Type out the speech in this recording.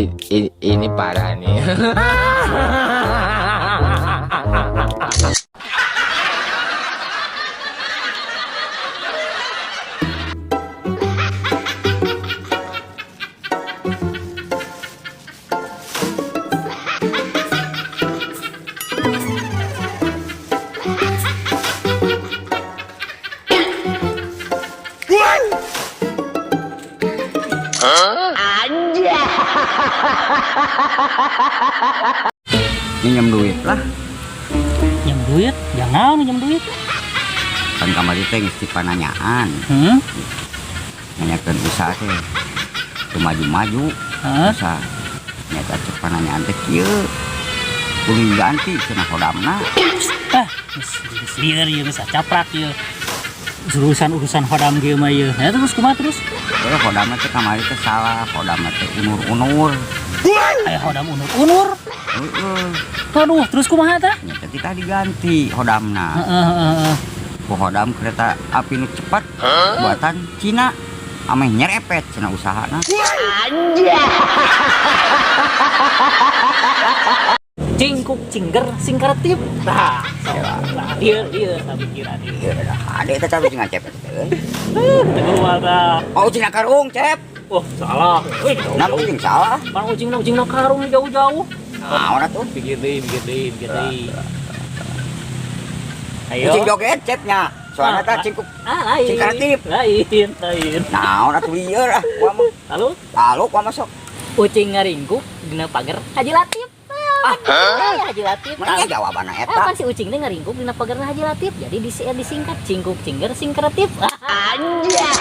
Ini parah nih. Minjem duit lah. Minjem duit, jangan minjem duit. Kan kamari teh geus dipananyaan. Nanyakeun usaha teh teu maju-maju. Heeh. Usaha nyata cek pananyaan teh kieu. Kudu diganti cenah hodamna. Ah, geus lieur ieu, geus caprak ieu. Urusan-urusan hodam kieu mah ieu. Ya terus kumaha terus? Eh, hodamna teh kamari teh salah, hodamna teh unur-unur. Aya hodam unur-unur. Heeh. Aduh, terus kumaha tah? Nyata kita diganti hodamna. Heeh, heeh, heeh. Ku hodam kereta api nu cepat buatan Cina. Ameh nyerepet cenah usahana. Cingkuk cingger singkretip. Tah, nah, ieu ieu sapikiran ieu. Ieu dah ade teh tapi cenah cepet teh. Teu keluar tah. Oh, cenah karung, Cep. Oh, salah. Wih, Nah, jauh-jauh. ucing salah. Pan ucingna ucingna karung jauh-jauh. Naon atuh? Pikir deui, pikir deui, pikir deui. Ayo. Ucing joget cepnya. Soalnya tah cingkuk Ah, lain. cingkratip. Lain, lain. Naon atuh lieur ah gua mah. Lalu Lalu gua masuk. ucing ngaringkuk dina pagar Haji Latif. Ah, ah, Haji Latif. Mana jawabanna Ah, eta? kan si ucing teh ngaringkuk dina pagarna Haji Latif. Jadi disingkat cingkuk cingger singkretif. Anjay.